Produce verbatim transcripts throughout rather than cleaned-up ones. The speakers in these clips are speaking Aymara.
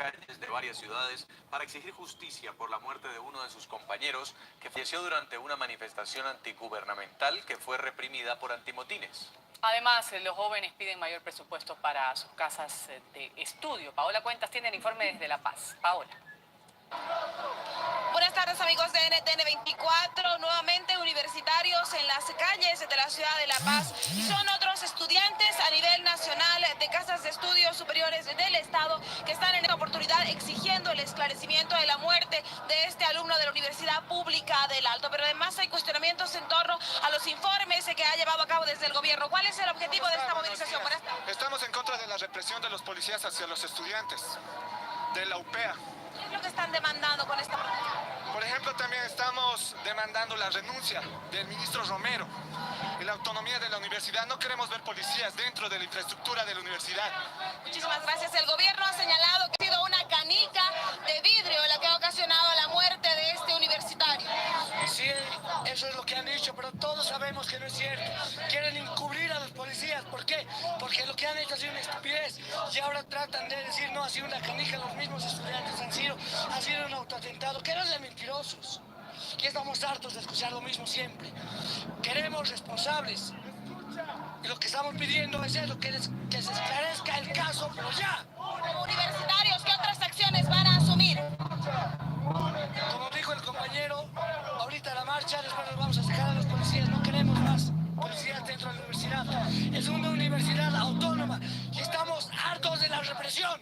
calles de varias ciudades para exigir justicia por la muerte de uno de sus compañeros que falleció durante una manifestación antigubernamental que fue reprimida por antimotines. Además, los jóvenes piden mayor presupuesto para sus casas de estudio. Paola Cuentas tiene el informe desde La Paz. Paola. Buenas tardes, amigos de N T N veinticuatro. Nuevamente, universitarios en las calles de la ciudad de La Paz y son otros estudiantes a nivel nacional de casas de estudios superiores del Estado que están en esta oportunidad exigiendo el esclarecimiento de la muerte de este alumno de la Universidad Pública del Alto. Pero además hay cuestionamientos en torno a los informes que ha llevado a cabo desde el gobierno. ¿Cuál es el objetivo de esta movilización? Buenas tardes. Estamos en contra de la represión de los policías hacia los estudiantes de la UPEA. ¿Qué es lo que están demandando con esta protesta? Por ejemplo, también estamos demandando la renuncia del ministro Romero y la autonomía de la universidad. No queremos ver policías dentro de la infraestructura de la universidad. Muchísimas gracias. El gobierno ha señalado que ha sido una canica de vidrio la que ha ocasionado la muerte de este universitario. Sí, eso es lo que han dicho, pero todos sabemos que no es cierto. Quieren encubrir a los policías. ¿Por qué? Porque lo que han hecho ha sido una estupidez. Y ahora tratan de decir, no, ha sido una canica, los mismos estudiantes han sido, ha sido un autoatentado. Que no sean mentirosos. Ya estamos hartos de escuchar lo mismo siempre. Queremos responsables. Y lo que estamos pidiendo es eso, que les, que se esclarezca el caso, pero ya. Como universitarios, ¿qué otras acciones van a asumir? Como dijo el compañero, ahorita la marcha, después nos vamos a sacar a los policías. No queremos más policías dentro de la universidad. Es una universidad autónoma y estamos hartos de la represión.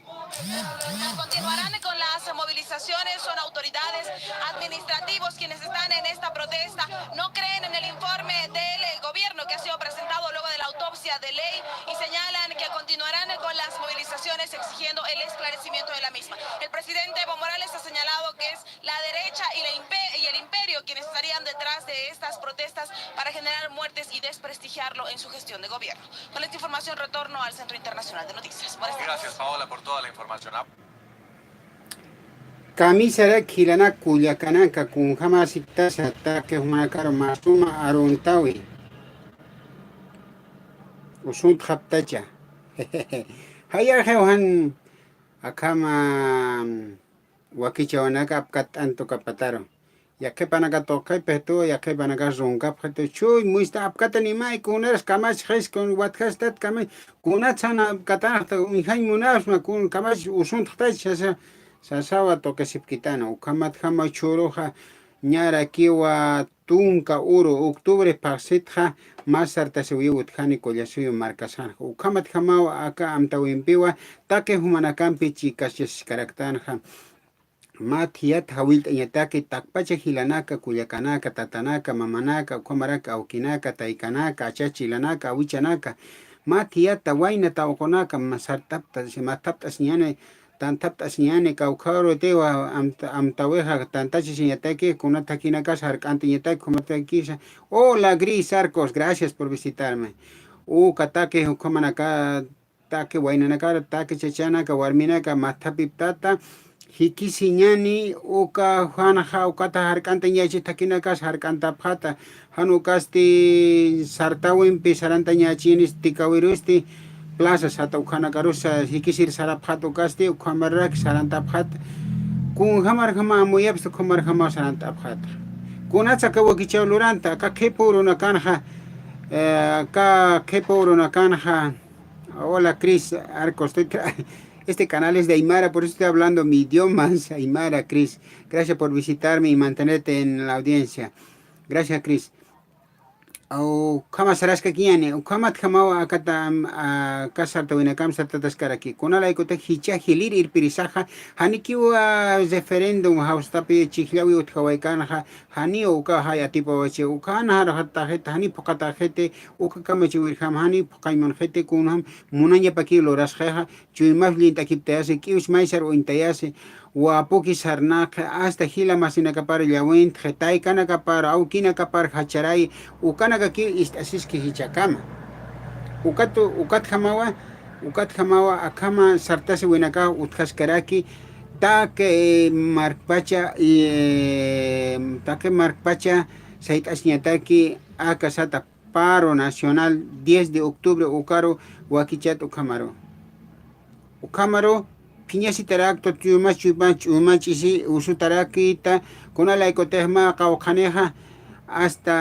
Continuarán con las movilizaciones, son autoridades administrativos quienes están en esta protesta. No creen en el informe del gobierno que ha sido presentado luego de la autopsia de ley y señalan que continuarán con las movilizaciones exigiendo el esclarecimiento de la misma. El presidente Evo Morales ha señalado que es la derecha y, la impe- y el imperio quienes estarían detrás de estas protestas para generar muertes y desprestigiarlo en su gestión de gobierno. Con esta información retorno al Centro Internacional de Noticias. Buenas tardes. Gracias, Paola, por toda la información. Kamisarak jilanak kullakanaka, kunjämasiktasa taqi jumanakaru mä suma aruntawi. Usuntxaptacha. Jayaxiw jan akhama wakichäwinaka apkatt'anti ukapataru. Yaqhipanaka tuqipxitu, yaqhipanaka runkapxitu, chuy muysata apkatanimay, kunaras kamachxis, kun watjastat kamay, kunat jan apkatanxta, uñjañ munapxsma, kun kamach usuntxtach, sasa, sasawa tuqisipkitana, ukhamatjama churuxa, ñarakiwa tunka uru, octubre phaxsitxa, mä sartasiwiw utjani kullasuyu markasanxa, ukhamatjamaw aka amtäwimpiwa, taqi jumanakampi chikaschasiskaraktanxa. Mä thiyat jawillt'añataki, takpacha jilanaka, kullakanaka, tatanaka, mamanaka, ukhamarak awkinaka, taykanaka, achachilanaka, awichanaka. Mä thiyata, wayna tawqunaka, mä sartapta, mä thapt'asiñani, tanthapt'asiñani, kawkharutiwa, amta-, amtäwixa, tantachasiñataki, kuna thakhinakas jark'antiñataki, ukhamatakisa. Hola, Gris Arcos, gracias por visitarme. Uka taqi, ukhamanaka, taqi waynanakar, taqi chachanaka, warminaka, mathapiptata, jikisiñani, uka janxa, ukata jark'antañachi, thakhinakas jark'antapxata, jan ukasti sartäwimpi sarantañachinis, tikawirusti, plaza sata ukhanakarusa, jikisir sarapxata ukasti, ukhamarak sarantapxata, kunjamarjama amuyapxta, ukhamarjama sarantapxata. Kunatsa aka wakichäw luranta, aka qhipa urunakanxa, eh, aka qhipa urunakanxa, Hola, Cris Arcos. Estoy tra- Este canal es de Aymara, por eso estoy hablando mi idioma, es Aymara, Cris. Gracias por visitarme y mantenerte en la audiencia. Gracias, Cris. Ukhama saraskakiñäni, ukhamatjamaw akata, am, a, aka sartäwinakam sartataskaraki. Kunalaykutix jichha jilïr irpirisaxa, janikiwa referéndum jawstapi chhijllawi utjawaykanxa, janiw ukaxa yatipawachi, uka jan jarxataxiti, janiw phuqataxiti, uka kamachiwirjam janiw phuqañ munxiti, kunjam munañapakiw lurasxixa, chuymas llint'akiptayasi, k'iws maysar uñtayasi, wapuki sarnaqi, hasta jila masinakapar llawintxi, taykanakapar, awkinakapar jacharayi, ukanakakiw ist'asiski jichhakama. Ukat, ukatjamawa, ukatjamawa akhama sartasiwinakax utjaskaraki, taqi, eh, markpacha, eh, taqi markpacha sayt'asiñataki, aka sata paro nacional diez de octubre ukaru wakichat ukhamaru. Ukhamaru phiñasitarakta, chuyma, chuyma, chuyma ch'isi usutarakta, kuna laykutix mä qawqhanixa, hasta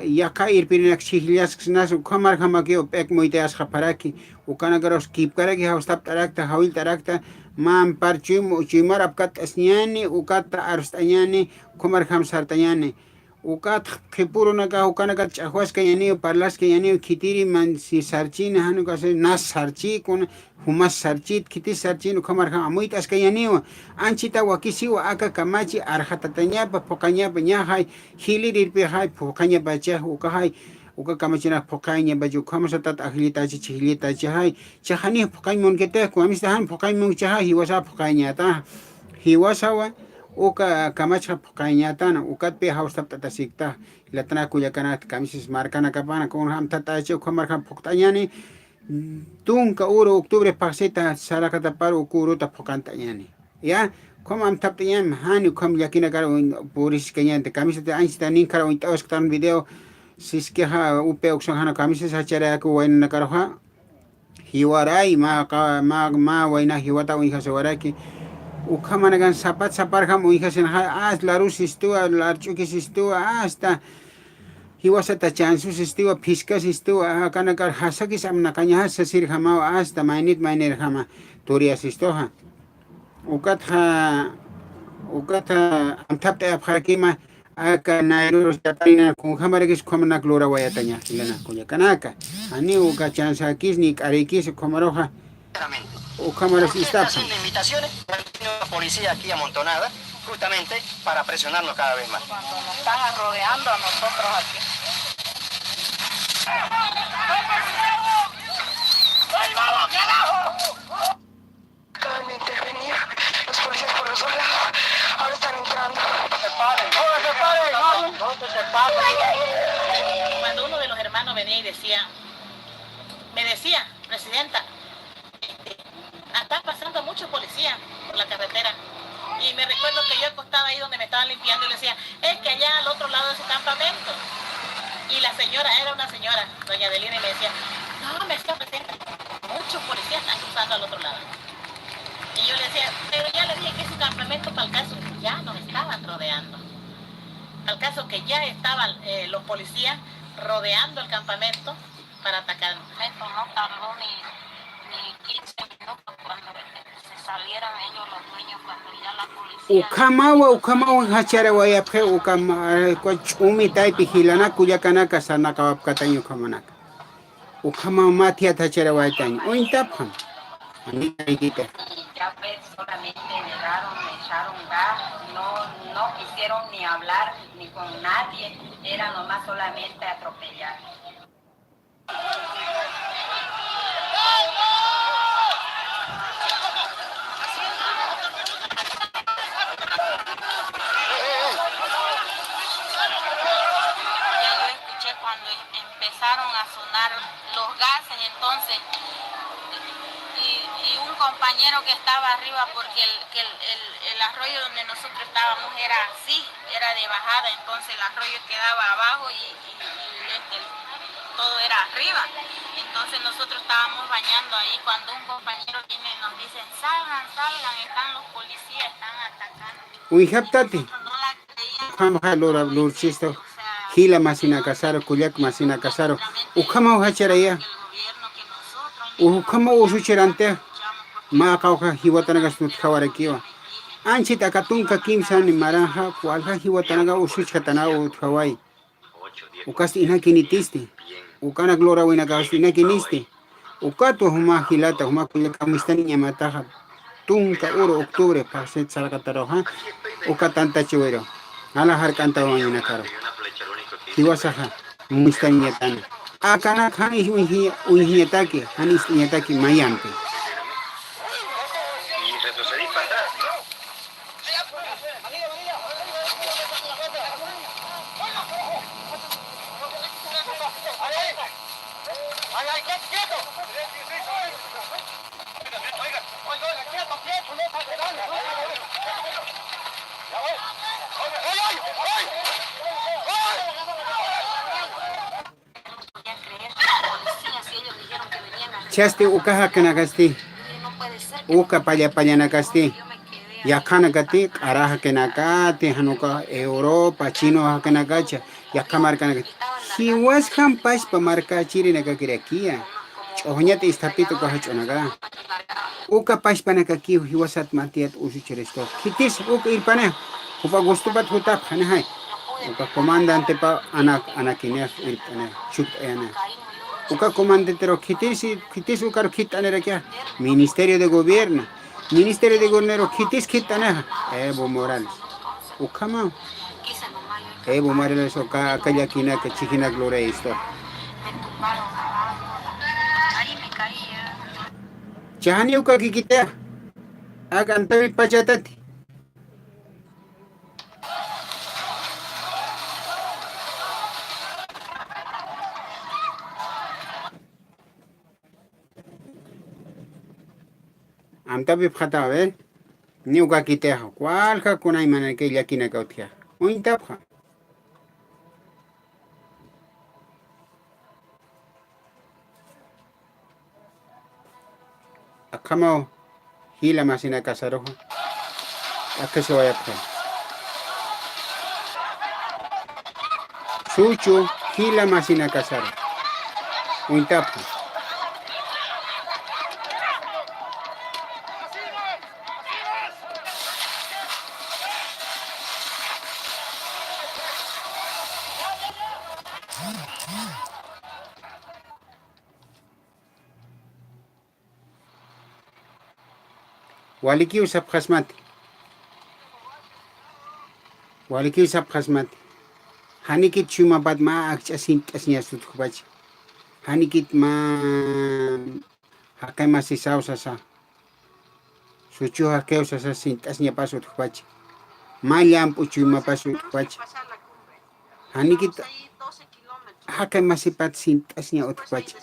yaqha irpirinak chhijllasksnas, ukhamarjamakiw p'ik muytayasxapxaraki, ukanakarus kipkaraki jawstapt'arakta, jawillt'arakta, mä ampar chuym-, chuymar apkatt'asiñäni, ukata arst'añäni, ukhamarjam sartañäni. Ukat qhipürunakax ukanakat ch'axwaskañäniw, parlaskañäniw, khitiri man si sarchini, jan ukasa nas sarchïkuna, jumas sarchït, khitis sarchïn, ukhamarjam amuyt'askañäniwa. Anchhita wakisiwa aka kamachi arxatatañapa, phuqañapa, ñaxay, jilïr irpixay, phuqañapachix, ukaxay, uka kamachinax phuqañapach, ukhamasatat ajllitachi, chhijllitachixay, chixaniw phuqañ munkitix, kamisita jan phuqañ munkchixay, jiwasaw phuqañata, jiwasawa, uka kamachix phuqañatana, ukatpï jawstapt'atasikta. Jilatanaka kullakanaka, kamisas markanakapana, kunjam amthatt'achi, ukhamarjam phuqt'añäni, tunka uru octubre phaxsita sarakatapar uka uruta phuqant'añäni. Ya, ukham amthapt'añäni, jani ukham llakinakar uñ-, puriskañänti, kamisata anchhita ninkhar uñt'awsktan video, siskixa upi uksan jana kamisas jacharayaku waynanakaruxa, jiwaray, mä qa-, mä, mä wayna jiwata uñjasiwaraki. Ukhamanakan sapat saparjam uñjasinxa, as larus istuwa, larch'ukis istuwa, hasta jiwasata chansus istuwa, phiskas istuwa, akanakar jasakis amnaqañaxa sasirjamaw, hasta maynit maynirjama turiyas istuxa. Ukatxa, ukatxa amthapt'ayapxarakima, aka nayrurus yatarinan kunjamarakis ukhamanak lurawayataña, jilanaka kullakanaka. Janiw uka chansakis ni k'arikis ukhamaruxa, ukhamarus ist'apxam. Haciendo invitaciones, una policía aquí amontonada, justamente para presionarnos cada vez más. Cuando nos están rodeando a nosotros aquí. Acaban de intervenir los policías por los dos lados. Ahora están entrando. No se separen, no se separen, no. No se separen. Cuando uno de los hermanos venía y decía, me decía, "Presidenta, este, están pasando muchos policías por la carretera". Y me recuerdo que yo acostada ahí donde me estaban limpiando, y le decía, "Es que allá al otro lado de su campamento". Y la señora, era una señora, doña Adelina, y me decía, "No, me decía, "Presidenta, muchos policías están cruzando al otro lado". Y yo le decía, "Pero ya le dije que es su campamento, para el caso que ya nos estaban rodeando. Para el caso que ya estaban, eh, los policías rodeando el campamento para atacarnos". Esto no tardó ni, ni quince minutos cuando se salieron ellos, los dueños, cuando ya la policía... Ukhamawa, ukhamawa jacharawayapxi, ukhama, eh, ch'umi taypi jilanaka kullakanaka sarnaqawapkatañ ukhamanaka. Ukhamaw mä thiyat jacharawaytañ, uñtapxam. Anitaytita. Y ya, pues, solamente negaron, me echaron gas, no, no quisieron ni hablar ni con nadie, era nomás solamente atropellar. Ya yo escuché cuando em-, empezaron a sonar los gases, entonces, y, y un compañero que estaba arriba, porque el, que el, el, el arroyo donde nosotros estábamos era así, era de bajada, entonces el arroyo quedaba abajo y, y, y, este, todo era arriba. Entonces nosotros estábamos bañando ahí cuando un compañero viene y nos dice, "Salgan, salgan, están los policías, están atacando". Uñjaptati. Nosotros no la creíamos. Ukhamaxa lura, lurchistu. Jila masinakasaru, kullak masinakasaru. Ukhamaw jacharaya. Ukhamaw usuchirantix. Mä qawqha jiwatanakas utjawarakiwa. Anchhit aka tunka kimsa ni maranxa, walja jiwatanaka usuchkatanaw utjaway. Ukasti inakinitisti. Ukanak lurawinakasti inakinisti. Ukatwa juma jilata, juma kullaka amuytaniñamataxa. Tunka uru octubre phaxsit saraqataruxa. Uka tantachiwiru. Jala jark'antawañanakaru. Jiwasaxa amuytaniñatana. Akanak jan uñji-, uñjiñataki, jan ist'iñataki mayampi. Jichhasti uka jakanakasti. Uka palla pallanakasti, yaqhanakati, q'ara jakinakati, jan uka Europa, chino jakinakacha, yaqha markanakati. Jiwasjam pachpa markachirinakakirakiya. Ch'uxñat isthapit uka jach'unaka. Uka pachpanakakiw jiwasat matiyat usuchiristu. Khitis uka irpanixa. Jupa gustupat jutapxanixay. Uka comandantepa anak, anakinix irpanixa. Chukt'ayana. Uka comandanteru khitis, khitis ukaru khit'anirakixa. Ministerio de Gobierno. Ministerio de Gobierno khitis khit'anixa. Evo Morales. Ukhama. Evo Morales uka aka llakinaka chijinak lurayistu. Chajani uka kikita. Ak amtawi pachatati. Amtapipxatawa, a ver. Niw kakitixa, walja kunaymanaki llakinaka utjixa. Uñtapxa. Akhamaw jila masinakasaruxa. Akhasiwayapxi. Suchu jila masinakasaru. Uñtapxi. Walikiw sapxasmati. Walikiw sapxasmati. Janikit chuymapat mä akch'a sint'asiñas utjpacha. Janikit mä jaqi masisaw sasa. Suchu jaqiw sasa sint'asiñapas utjpacha. Mä llamp'u chuymapas utjpacha. Janikit jaqi masipat sint'asiña utjpacha.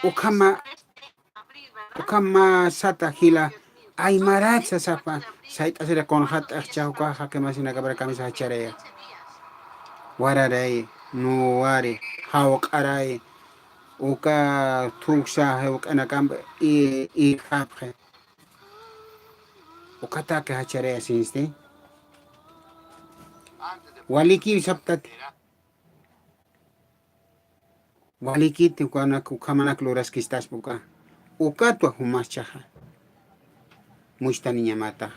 Ukhama, ukhama sata jila, aymarat sasapa, sayt'asiri qunxat'axcha uka jaqi masinakapar kamisa jacharaya. Wararay, nuwari, jawq'aray, uka thuksa jawq'anakamp i, i japxi. Ukataki jacharaya sinsti. Walikiw saptati. Walikiti ukanak, ukhamanak luraskistaspa uka. Ukatwa jumaschaxa. Muchtaniñamatax.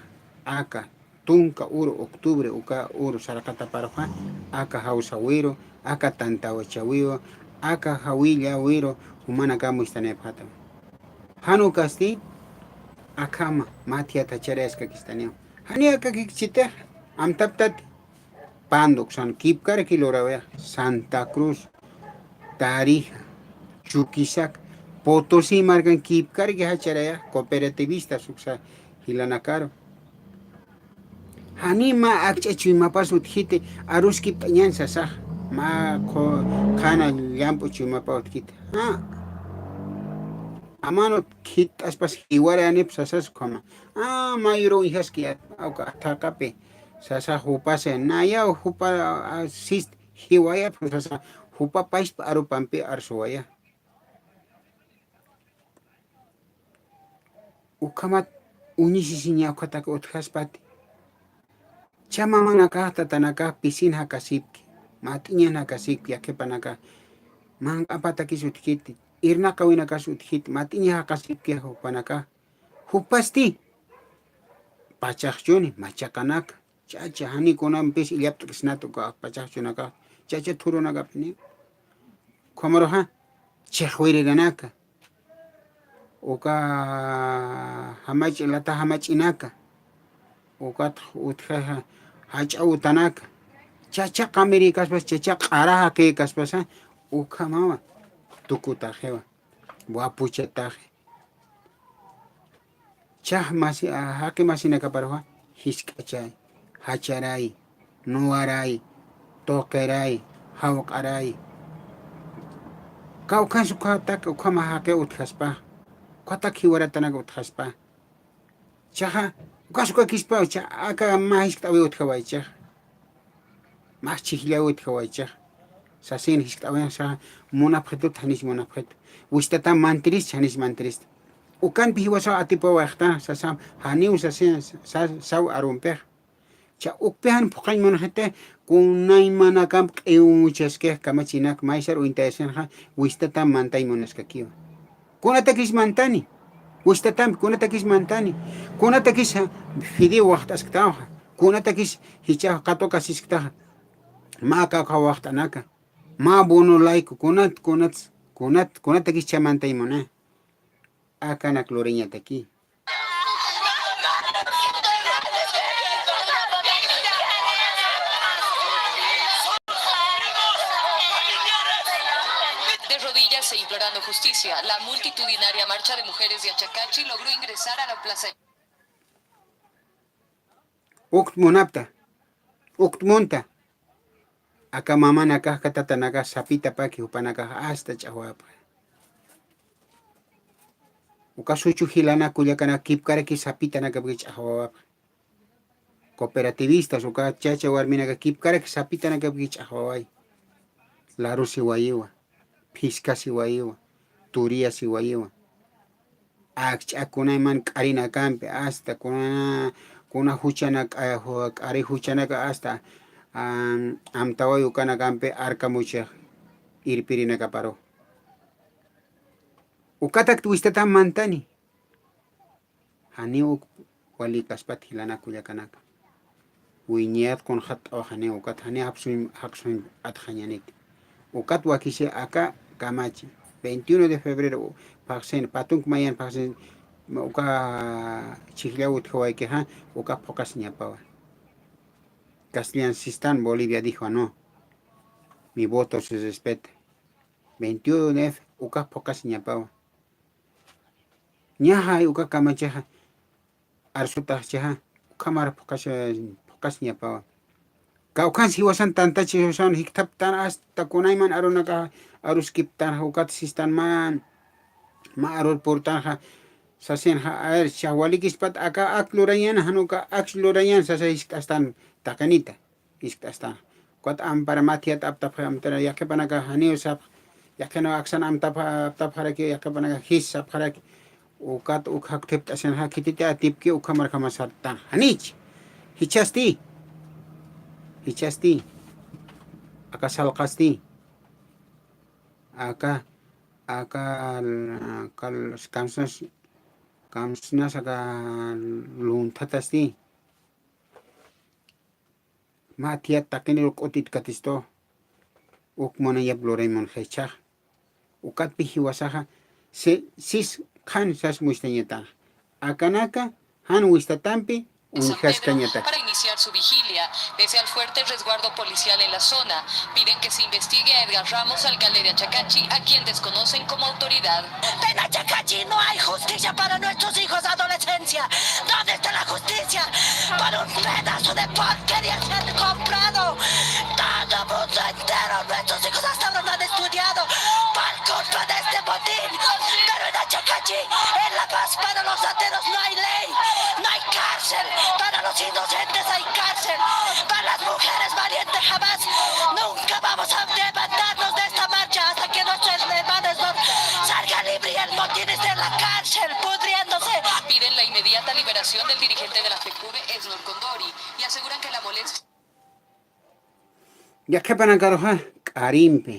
Aka tunka uru octubre uka uru sarqataparuxa, aka jawsawiru, aka tantawachawiru, aka jawillawiru, jumanaka muchtanipxata. Jan ukasti, akhama, mä thiyat jacharayaskakistaniw. Jani aka kikchitix, amtaptati. Pandu uksan kipkaraki lurawaya, Santa Cruz, Tarija, Chuquisaca, Potosí markan kipkaraki jacharaya, cooperativistas uksa jilanakaru. Jani mä akch'a chuymapas utjiti, aruskipt'añan sasax, mä qhu-, qhana llamp'u chuymapa utjiti. Ja. Amanu khit'aspas jiwarayanip sasas ukhama. A, mayuru uñjaski, a, uka thaqapi. Sasa jupasa, nayaw jupa, a, sist, jiwayapxi sasa, jupa pachpa arupampi arsuwaya. Ukhamat uñisisiña ukhatak utjaspati. Chamamanakax, tatanakax, pisin jakasipki, mat'iñan jakasipki, yaqhipanakax, manq'apatakis utjkiti, irnaqawinakas utjkiti, mat'iña jakasipki jupanakax. Jupasti, pachaxchuni, machaqanaka, chacha, jani kunampis illapt'ksnat uka pachaxchunakax, chacha thurunakapini. Ukhamaruxa, chixwiriranaka, uka jamach-, lata jamach'inaka, ukat utjaxa jach'a utanaka, chacha qamirïkaspas, chacha q'ara jaqïkaspasa, ukhamawa, tukutaxiwa, wapuchataxi. Chax masi-, a, jaqi masinakaparuxa, jisk'achay, jacharay, nuwaray, tuqiray, jawq'aray. Kawkhans ukhatak, ukhama jaqi utjaspa, ukhatak jiwaratanaka utjaspa. Chaxa, ukas ukakispa, cha-, aka mä jiskt'awi utjaway chaxa. Mä chhijllawi utjaway chaxa. Sasin jiskt'awi saxa, munapxitut, janis munapxitu. Wichtata mantirist, janis mantirist. Ukanpi jiwasaw atipawayxta, sasam, janiw sasi, sa-, saw arumpix. Cha ukpi jan phuqañ munxiti, kunaymanakamp q'iw muchaskix kamachinak maysar uñtayasinxa, wistatam mantañ munaskakiwa. Kunatakis mantani, wistatampi kunatakis mantani, kunatakis fideo waxt'asktaxa, kunatakis jichhax qatuqasisktaxa, mä kawkha waxt'anaka, mä bono layku, kunat, kunat, kunat, kunatakis cha mantañ muna. Akanak lurañataki. De rodillas e implorando justicia, la multitudinaria marcha de mujeres de Achacachi logró ingresar a la plaza. Ukt munapta, ukt munta. Aka mamanakax, aka tatanakax sapita paki jupanakax asta ch'axwapxi. Uka suchu jilanak kullakanaka kipkaraki sapitanakapki ch'axwawapxi. Cooperativistas, uka chacha warminaka kipkaraki sapitanakapki ch'axwaway. Larusiwayiwa, phiskasiwayiwa, turiyasiwayiwa. Akch'a kunayman k'arinakampi, asta kuna, kuna juchanak, eh, ju-, k'ari juchanaka asta, am, amtaway ukanakampi arkamuchix irpirinakaparu. Ukatakti wistatam mantani. Janiw uk walikaspat jilanak kullakanaka. Wiñayat qunxat t'awxaniw ukat janiw japsuñ, jaqsuñ atxañaniti. Ukat wakisi aka kamachi. Veintiuno de febrero, phaxsin, patunk mayan phaxsin, uka chhijllaw utjawaykixa, uka phuqasiñapawa. Castellan sistan Bolivia dijo no. Mi voto se respeta. Veintiuno de fe, uka phuqasiñapawa. Ñaxay uka kamachixa, arsutaxchixa, ukhamar phuqas-, phuqasiñapawa. Kawkhansi jiwasan tantachixusan jikthaptan asta kunayman arunaka aruskiptanxa, ukat sistan mä, mä arur purtanxa, sasinxa, a ver, chax walikispat aka ak lurañan, jan uka ak lurañan, sasa jiskt'astan taqinita. Jiskt'astan. Ukat ampara mä thiyat aptapxi, amtara yaqhipanaka janiw sapx, yaqhinaw aksan amtapxa, aptapxaraki, yaqhipanaka jis sapxaraki. Ukat uk jakthipt'asinxa, khititi atipki, ukhamarjama sartan. Janich. Jichhasti. Jichhasti. Aka salqasti. Aka, aka, aka kamsnas, kamsnas aka lunthatasti. Mä thiyat taqinir k'utitkatistu, uk munayap lurañ munxi jichhax. Ukatpi jiwasaxa, si, sis qhan sas mustañatax. Akanaka, jan wistatampi, San Pedro uñjaskañatak. Para iniciar su vigilia, pese al fuerte resguardo policial en la zona. Piden que se investigue a Edgar Ramos, alcalde de Achacachi, a quien desconocen como autoridad. En Achacachi no hay justicia para nuestros hijos, adolescencia. ¿Dónde está la justicia? Por un pedazo de porquería se han comprado. Todo mundo entero, nuestros hijos hasta ahora no han estudiado. Por culpa de este botín. Pero en Achacachi, en La Paz, para los rateros no hay ley. No hay cárcel. Para los inocentes hay cárcel. Para las mujeres valientes jamás. Nunca vamos a levantarnos de esta marcha hasta que nuestros hermanos no salgan libres y el botín esté en la cárcel, pudriéndose. Piden la inmediata liberación del dirigente de la FECUDE, Esnor Condori, y aseguran que la molestia. Yaqhipanakaruxa, k'arimpi.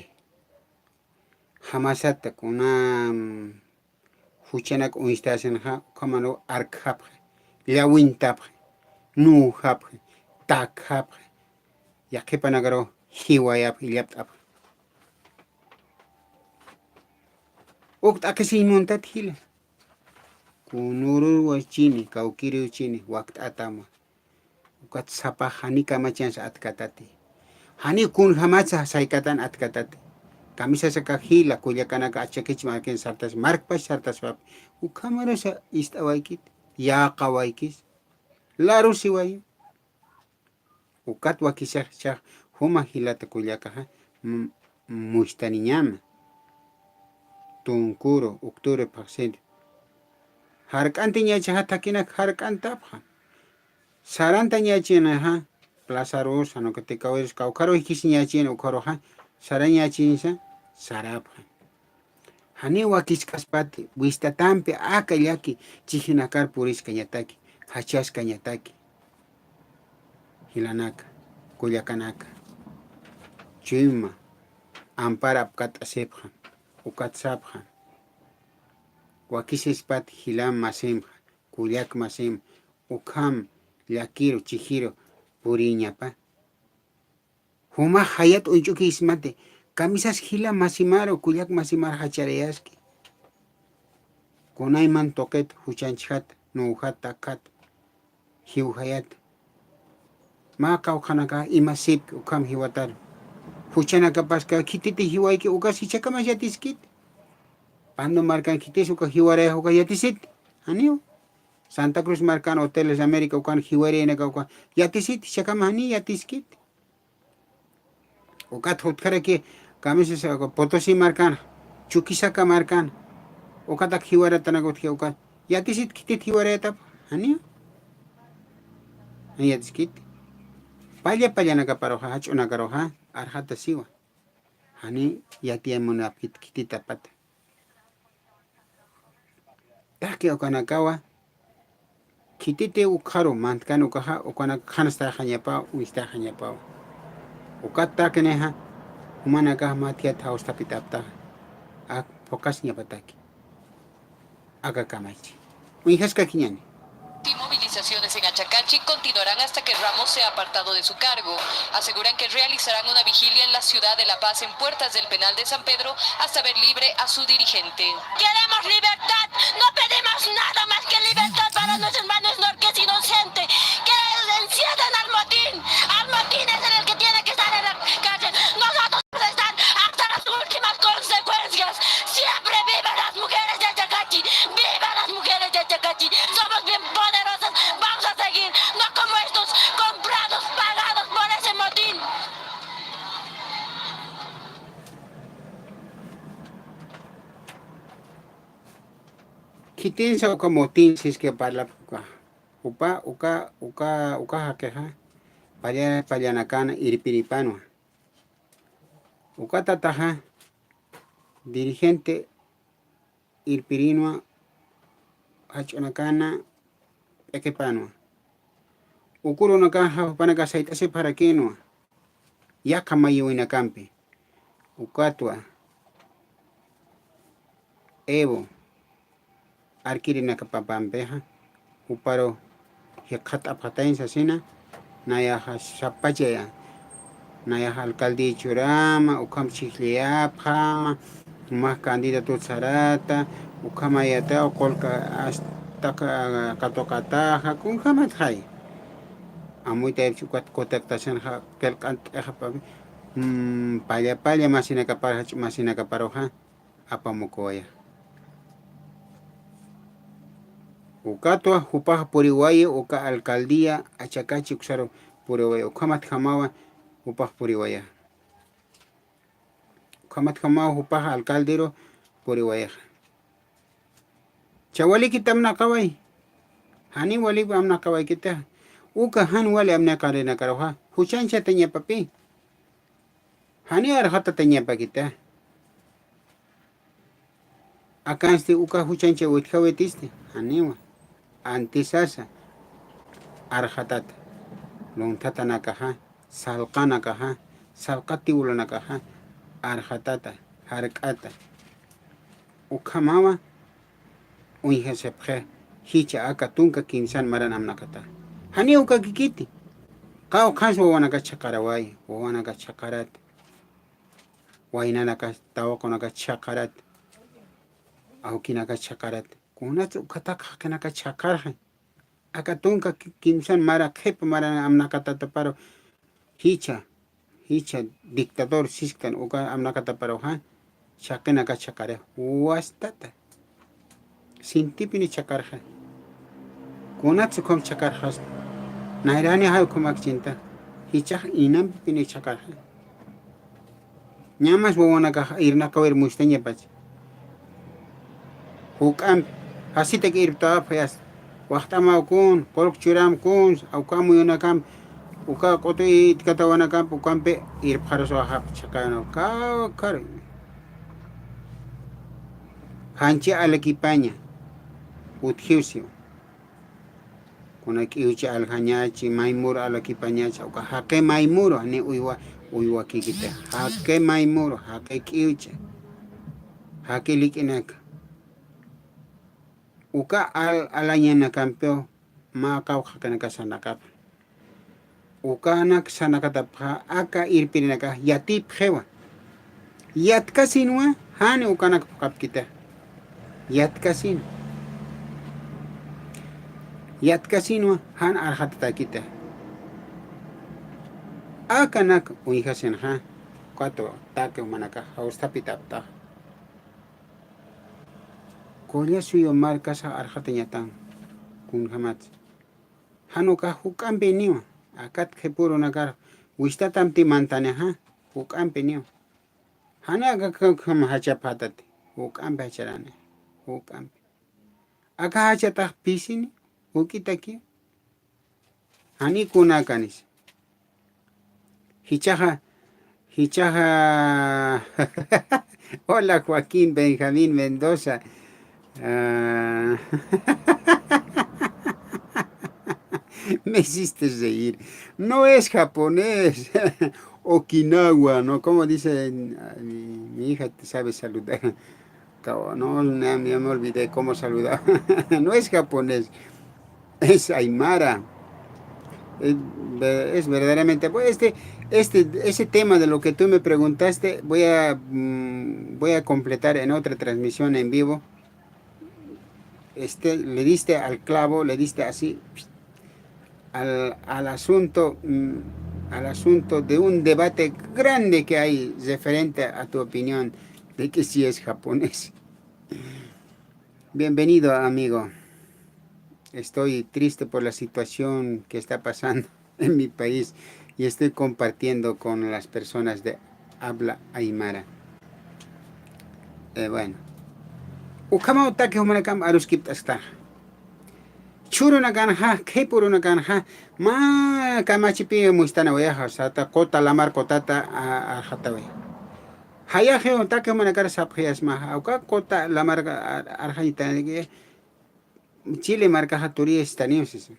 Jamasata kuna, mm, juchanak uñstasinxa, ukhamanu arkxapxi, llawintapxi, nuwjapxi, takjapxi, yaqhipanakaru jiwayapxi, illapt'apxi. Uk t'aqhisiñ muntat jila. Kunürüw chini, kawkïriw chini, wakt'atamwa. Ukat sapa jani kamachansa atkatati. Jani kunjamatsa saykatan atkatati. Kamisasaka jila, kullakanaka achakich markin sartas, markpash sartaspapi. Ukhamarasa ist'awaykit, yäqawaykis. Larusiway. Ukat wakisax jichhax juma jilata kullakaxa, m-, mustaniñama. Tunkuru, ukturu, phaxsinti. Jark'antiñachixa thakinak jark'antapxa. Sarantañachinaxa, plazarusa, nukati kawirus, kawkharu jikisiñachin, ukharuxa, sarañachinsa, sarapxa. Janiw wakichkaspati, wistatampi aka llaki chijinakar puriskañataki, jachaskañataki. Jilanaka, kullakanaka, chuyma, ampar apkat'asipxam, ukat sapxam. Wakisispati jilam masimxa, kullak masim, ukham llakiru, chijiru puriñapa. Jumax jayat uñch'ukïsmati, kamisas jila masimaru, kullak masimar jacharayaski. Kunayman tuqit, juchanchjat, nuwjat, takjat, jiwjayat. Mä qawqhanakax ima sipki, ukham jiwatar. Juchanakapaska, khititi jiwayki, ukas jichhakamas yatiskit. Pando markan khitis uka jiwarayax uka yatisit. Janiw. Santa Cruz markan, Hoteles América ukan jiwarayanaka uka yatisit, jichhakama jani yatiskit. Ukat jutjaraki kamisas, uka Potosí markan, Chuquisaca markan, ukatak jiwaratanaka utji ukat. Yatisit khitit jiwarayatap, janiw. Jani yatiskit. Palla pallanakaparuxa, jach'unakaruxa, arxata siwa. Jani yatiyamunapkit khititapata. Taqi ukanakawa, khititi ukxaru mantkan ukaxa, ukanak qhanstayxañapaw, uñstayxañapaw. Ukat taqinixa, jumanakax mä thiyat jawstapitaptaxa, ak phuqasñapataki. Aka kamachi. Uñjaskakiñäni. Y movilizaciones en Achacachi continuarán hasta que Ramos sea apartado de su cargo. Aseguran que realizarán una vigilia en la ciudad de La Paz en puertas del penal de San Pedro hasta ver libre a su dirigente. Queremos libertad, no pedimos nada más que libertad para nuestros hermanos norques inocentes, que encierren al motín. Al motín es el que tiene que estar en la cárcel. Nosotros vamos a estar hasta las últimas consecuencias. Siempre vivan las mujeres de Achacachi, vivan las mujeres de Achacachi. Somos bien poderosas, vamos a seguir, no como estos comprados, pagados por ese motín. Khitinsa uka motín siski parlapxi uka. Jupa, uka, uka, uka jaqixa, palla, pallanakan irpiripanwa. Uka tataxa, dirigente irpirinwa, jach'unakana p'iqipanwa. Uka urunakaxa jupanaka sayt'asipxarakinwa. Yaqha mayüwinakampi. Ukatwa, Evo, arkirinakapampixa, juparu jikxat'apxatañ sasina, nayaxa sapachaya, nayaxa alcaldiya churama, ukham chhijlliyapxama, jumax candidatut sarata, ukhamayataw qullqa astaka katuqataxa, kunjamatxay. Amuytaypchi ukat contactacionxa qillqant'ixa, mm, palla palla masinakapar, jach'u masinakaparuxa, apamukuwaya. Ukatwa jupax puriwaya, uka alcaldía Achacachi uksaru puriwaya. Ukhamatjamawa jupax puriwaya. Ukhamatjamawa jupax alcalderu puriwayaxa. Cha walikit amnaqaway. Jani wali amnaqawaykita. Uka jan wali amnaqarinakaruxa. Juchanchatañapapi. Jani arxatatañapakita. Akansti uka juchancha witjawitisti, janiwa. Antisasa arxatata. Lunthatanakaxa, salqanakaxa, salqa tiwlanakaxa, arxatata, jark'ata. Ukhamawa, uñjasipxi, jichha aka tunka kimsan maran amnaqata. Jani ukakikiti. Qawqhans wawanaka chhaqaraway, wawanaka chhaqarat. Waynanaka, tawaqunaka chhaqarat. Awkinaka chhaqarat. Kunats ukhatak jaqinaka chhaqarxi. Aka tunka ki-, kimsan mara, qhipa mara amnaqatataparu. Jichha, jichha dictador sisktan uka amnaqataparuxa, chhaqinaka chhaqarix, wastata. Sintipini chhaqarxa. Kunats ukham chhaqarxas. Nayrani jay ukham akchinta. Jichhax inampipini chhaqarxa. Ñamas wawanakax irnaqawir mustañapach. Juk'ampi, jasitak irptawapxi as. Waxt'amaw kun, qullq churam kun, uka amuyunakamp, uka q'utu itkatawanakamp, ukampi irpxaruswayap chhaqayanwa. Kawkhar. Janchi alakipaña, utjiw siw. Kuna k'iwchi aljañachi, maymuru alakipañachi, uka jaqi maymuru, jani uywa, uywakikita. Jaqi maymuru, jaqi k'iwchi, jaqi lik'inaka. Uka al-, alañanakampiw mä qawqha jaqinaka sarnaqapxi. Ukanak sarnaqatapxa aka irpirinakax yatipxiwa. Yatkasinwa, jani ukanak phuqhapkita. Yatkasin. Yatkasinwa, jan arxatatakita. Akanak uñjasinxa, ukat taqi jumanakax jawstapitaptax. Qullasuyu markasax arxatañatan, kunjämatsa. Jan ukax juk'ampiniwa, akat qhipürunakar wistatamti mantanixa, juk'ampiniwa. Jani aka, aka, aka jachapxätati, juk'ampi jacharani, juk'ampi. Aka jachatax phisini, juk'itaki. Jani kunakanis. Jichhaxa, jichhaxa. Hola, Joaquín Benjamín Mendoza. Ah, me hiciste reír. No es japonés. Okinawa, ¿no? ¿Cómo dice? Mi, mi hija te sabe saludar. Cabo, no, ya, ya me olvidé cómo saludar. No es japonés, es aymara. Es ve-, es verdaderamente, pues, este, este, ese tema de lo que tú me preguntaste, voy a, mm, voy a completar en otra transmisión en vivo. Este, le diste al clavo, le diste así, al, al asunto, mm, al asunto de un debate grande que hay referente a tu opinión de que si es japonés. Bienvenido, amigo. Estoy triste por la situación que está pasando en mi país y estoy compartiendo con las personas de habla aymara. Eh, bueno. Ukhamaw taqi jumanakamp aruskipt'asktaxa. Chhurunakanxa, qhipürunakanxa, mä kamachipi mustanawayxa, sata quta, lamar qutata, a, arxataway. Jayaxiw taqi jumanakar sapxiyasmaxa, uka quta, lamar, a, arxañtanaki, Chile markaxa turiyastaniw sisa.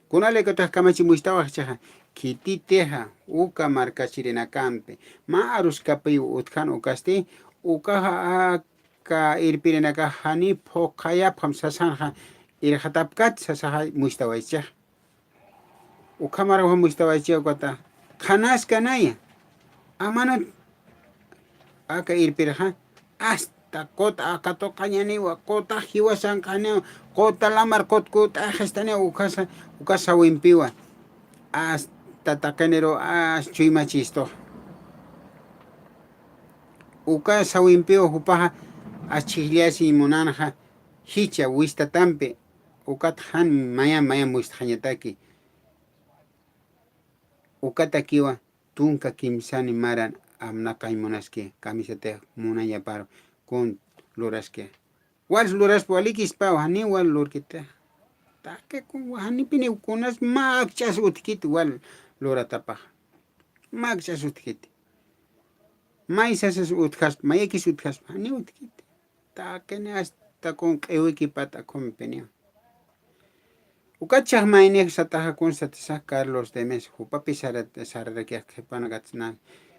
Kunalaykutix kamachi mustawax jichhaxa, khititixa, uka markachirinakampi, mä aruskapiw utjan ukasti, ukaxa aka irpirinakax jani phuqhayapxam sasanxa, irxatapkät sasaxa mustawaychix. Ukhamarux mustawaychix ukata, qhanaskanaya. Amanut aka irpirxa, hasta quta aka tuqañaniwa, quta jiwasanqaniwa, quta lamar qut kut'axistaniwa, ukasa, uka sawimpiwa. Hasta taqiniru, as chuymachistu. Uka sawimpiwa jupaxa, as chhijllasiñ munanxa, jichha wistatampi, ukat jan maya, maya mustxañataki. Ukatakiwa, tunka kimsani maran amnaqañ munaski, kamisatix munañaparu, kun luraski. Wal luraspa walikispaw, janiw wal lurkita. Taqi kun, janipiniw kunas mä akch'as utjkit wal luratapax. Mä akch'as utjkit. May sasas utjaspa, mayakis utjaspa, janiw utjkit. Taqini hasta kun q'iwikipat akhumpiniw. Ukat chhax maynix sataxa kun satisa Carlos Demes, jupapi sarat-, sararakix qhipanakatsna,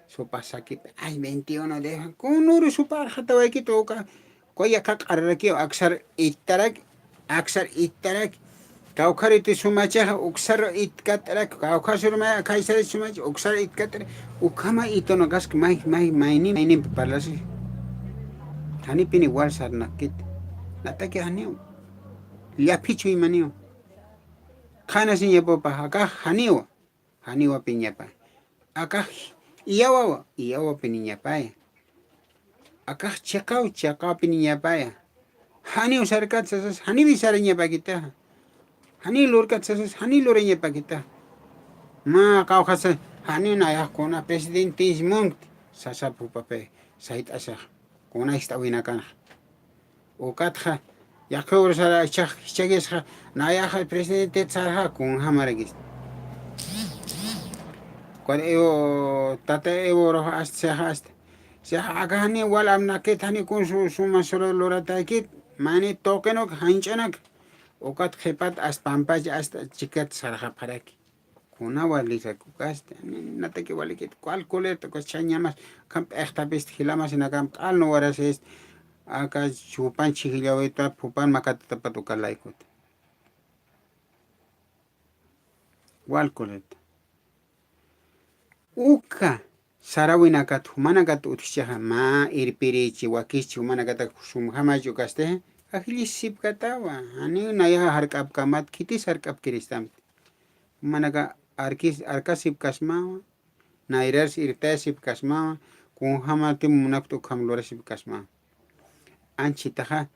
supa sakipi, ay, veintiuno de, kun uru supa arxatawaykit uka, kuya qaq'ararakiw aksar ittarak, aksar ittarak, kawkhariti sumachaxa uksar itkatarak, kawkhar surma, khaysar sumacha, uksar itkatarak, ukhama itunakask may, may, mayni, mayni parlasi. Janipini wal sarnaqkit. Nataki janiw. Llaphi chuymaniw. Qhanasiñapupax, akax janiwa, janiwapiniñapaya. Akax iyawawa, iyawapiniñapaya. Akax chiqaw, chiqawapiniñapaya. Janiw sarkat sasas, janiw sarañapakitaxa. Janiw lurkat sasas, janiw lurañapakitaxa. Mä qawqhasa, janiw nayax kuna presidente ismunkt, sasap jupapi, sayt'asax. Kuna ist'awinakanxa. Ukatxa, yaqhiw sara, jichhax, jichhakisxa, nayaxa presidente sarxa, kunjamarakis. Cuando Evo, tata Evo roxa ast, sexa ast, Chaxa aka jani wal apnakit, jani kun su-, suma solo lurataykit, mani tuqinuk janch'unak, ukat qhipat as pampach asta chikat sarxapxaraki. Kuna walisak ukasti, ni nataki walikit, cual colerta, ukas chañamas, ukham p'iqtapist jilamasinakamp q'al nuwarasist, aka jupan chhijllawita, jupan makatatapat uka laykut. Wal colerta. Uka sarawinakat, jumanakat utjchixa, mä irpirichi, wakischi, jumanakatak sumjamachi ukasti, ajllisipkatawa, janiw nayaxa jark'apkamat, khitis jark'apkiristamti. Jumanaka arkis-, arkasipkasmawa, nayrars irtasipkasmawa, kunjamatim munapkta ukham lurasipkasmawa. Anchitaxa,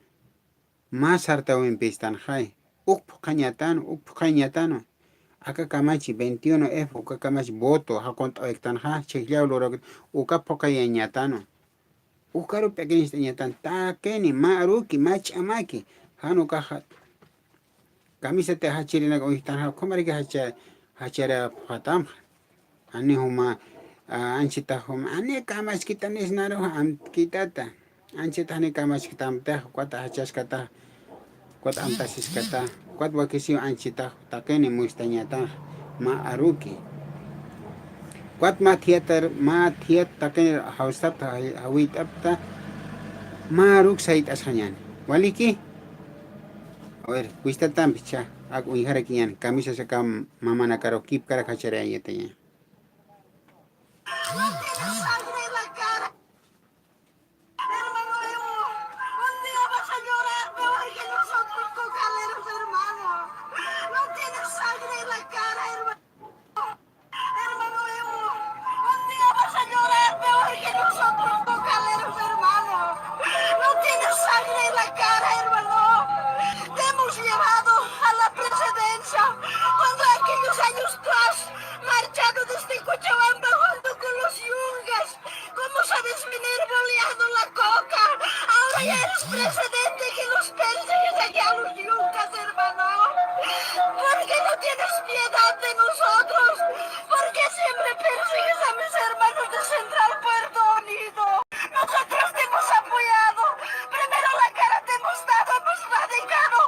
mä sartawimpistanxay, uk phuqhañatanu, uk phuqhañatanu. Aka kamachi veintiuno F, uka kamachi voto, jaqunt'awiktanxa, chhijllaw lurak, uka phuqhayañatanu. Ukaru p'iqinist'añatan, taqini, mä aruki, mä ch'amaki, jan ukaxa, kamisati jachirinak uñjtanxa, ukhamaraki jacha-, jachara phuqhatamxa. Jani juma, a, anchitax juma, jani kamaskitanis naru amtkitata. Anchitax jani kamaskitamtax, ukat jachaskatax, ukat amtasiskatax, ukat wakisiw anchitax, taqini mustañatax, mä aruki. Ukat mä thiyatar, mä thiyat taqini jawstapta, jawit'apta, mä aruk sayt'asxañani. Waliki? A ver, wistatampicha, ak uñjarakiñan, kamisas aka mamanakaru kipkarak jacharayañataña. No tiene sangre en la cara. Hermano Evo, un día vas a llorar peor que nosotros, cocaleros, hermano. No tiene sangre en la cara, hermano. Hermano Evo, un día vas a llorar peor que nosotros, cocaleros, hermano. No tiene sangre en la cara, hermano. Te hemos llevado a la presidencia cuando aquellos años tú has marchado desde Cochabamba junto con los yungas. ¿Cómo sabes venir boleando la coca? Ahora ya eres presidente que los persigues allá a los yungas, hermano. ¿Por qué no tienes piedad de nosotros? ¿Por qué siempre persigues a mis hermanos de Central Puerto Unido? Nosotros te hemos apoyado. Primero la cara te hemos dado, hemos radicado.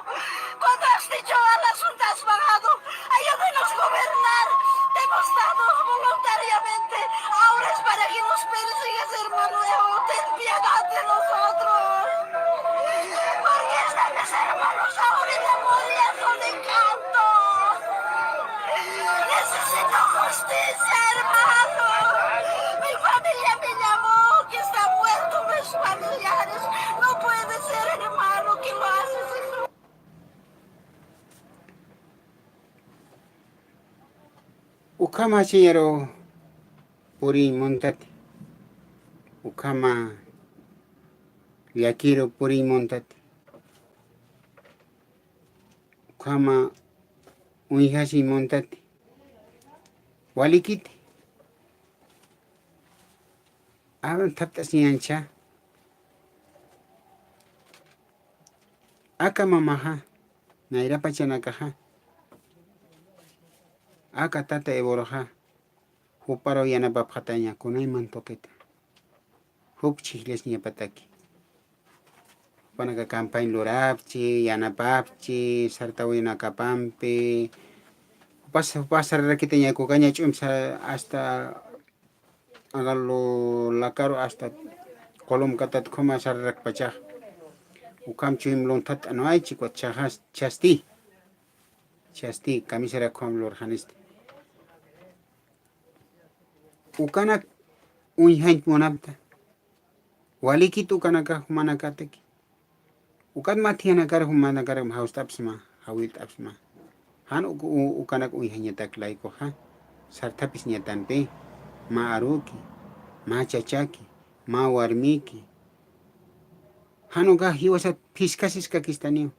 Cuando has dicho a la Junta has bajado, ayúdenos a gobernar. Te hemos dado voluntariamente. Ahora es para que nos persigues, hermano Evo. Ten piedad de nosotros. Porque están mis hermanos ahorita muriendo de canto. Necesito justicia, hermano. Mi familia me llamó que está muerto mis familiares. No puede ser, hermano, que lo haces eso. Ukhama, señor, puriñ muntati. Ukhama llakiru puriñ muntati. Ukhama uñjasiñ muntati. Walikiti. Aban thapt'asiñancha. Aka mamaxa, nayra pachanakaxa, aka tata Evoruxa, juparu yanapapxataña, kunayman tuqita. Jup chhijllasiñapataki. Jupanaka campaña lurapchi, yanapapchi, sartawinakapampi. Jupas, jupas sarrakitaña, kukaña ch'umsa hasta Agalu lakaru hasta Colomcatat ukhama sarrakpachax. Ukham chuyma lunthat anwaychi, ukat chaxas chhasti. Chhasti, kamisarak ukham lurxanisti. Ukanak uñjañ munapta. Walikit ukanakax jumanakataki. Ukat mä thiyanakar jumanakar jawst'apxsma, jawillt'apxsma. Jan uk-, u-, ukanak uñjañatak laykuxa, sarthapisiñatanti, mä aruki, mä chachaki, mä warmiki. Jan ukax jiwasat phiskasiskakistaniw.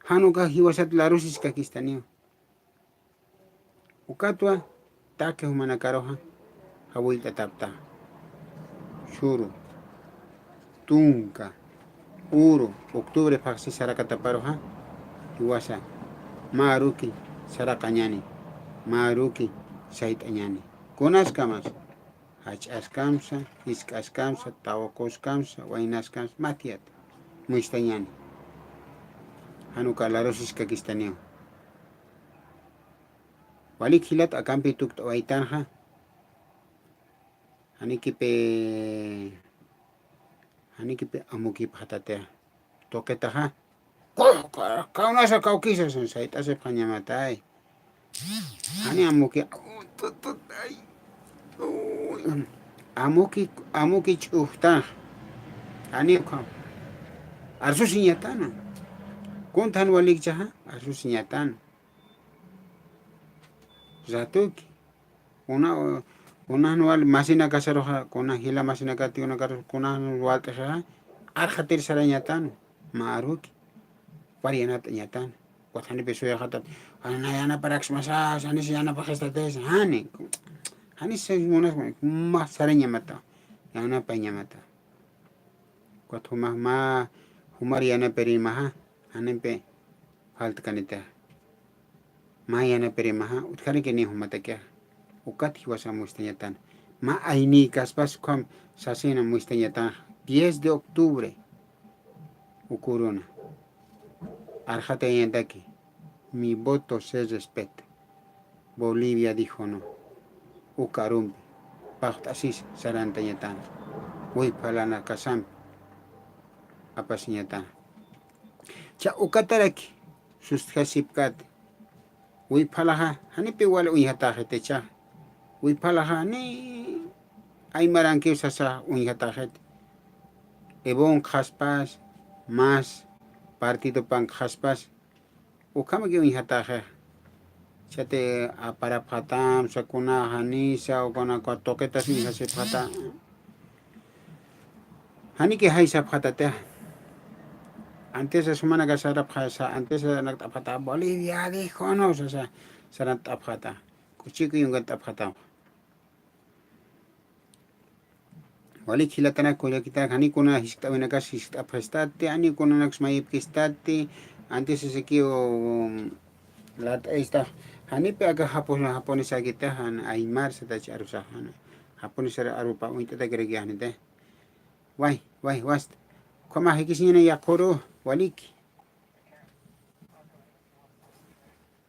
Jan ukax jiwasat larusiskakistaniw. Ukatwa taqi jumanakaruxa jawillt'atapta. Suru, tunka, uru, octubre phaxsi sarakataparuxa, jiwasa, mä aruki saraqañani, mä aruki sayt'añani. Kunaskamas, jach'askamsa, jisk'askamsa, tawaquskamsa, waynaskamsa, mä tiyat. Mustañani. Jan uka larusiskakistaniw. Walik jilat akampi tukt'awaytanxa. Janikipi, janikipi amukipxatatix. Tuqitaxa. Ku-, ku-, kawnasa kawkisa, san sayt'asipxañamatay. Jani amuki, ay, uy, amuki, amuki ch'ujtax. Jani ukha. Arsusiñatana. Kunthan walikchaxa, arsusiñatana. Ratuki. Kuna, kuna wal masinakasaruxa, kuna jila masinakati, kuna karu, kuna walt'axa, arxatir sarañatan, mä aruki, pari yanapt'añatan, ukat janipi suyaxatat, jani yanaparaksmasa, janis yanapaxastatis, jani, janis munas, mä sarañamata, yanapañamata. Ukat juma, mä, jumar yanapirimaxa, janimpi faltkanita. Mä yanapirimaxa, utjarikini jumatakixa. Ukat jiwasa mustañatan. Mä aynïkaspas ukham sasina mustañatan. Diez de octubre. Uka uruna. Arxatayañataki. Mi voto se respeta. Bolivia dijo no. Uka arumpi. Paqt'asis sarantañatan. Wiphalanakasampi. Apasiñatan. Cha ukataraki sustjasipkati. Wiphalaxa, janipi wal uñjatäxiticha. Wiphalaxa, ni aymarankiw sasa uñjatäxit. Ivonne qhaspas, mas partido PAN qhaspas, ukhamaki uñjatäxi. Chati aparapxatam, sakuna janisa, ukuna kua tuqitas uñjasipxata. Janiki jaysapxatatixa. Antes sumanaka sarapxasa, antes nakt'apxata, Bolivia dijo no, sasa, sarant'apxata. Kuchiku yunqant'apxata. Walik jilatanaka kullakitanaka, jani kuna jiskt'awinakas jiskt'apxistati, jani kunanaks mayipkistati, antes sikiw lat'aysta, janipi aka japo-, japonesakitaxa, aymar satach arusaxa, japonesar arupa uñt'atakirakixa, janita. Way, way, wast. Ukhama jikisiñana yaqhuru, waliki.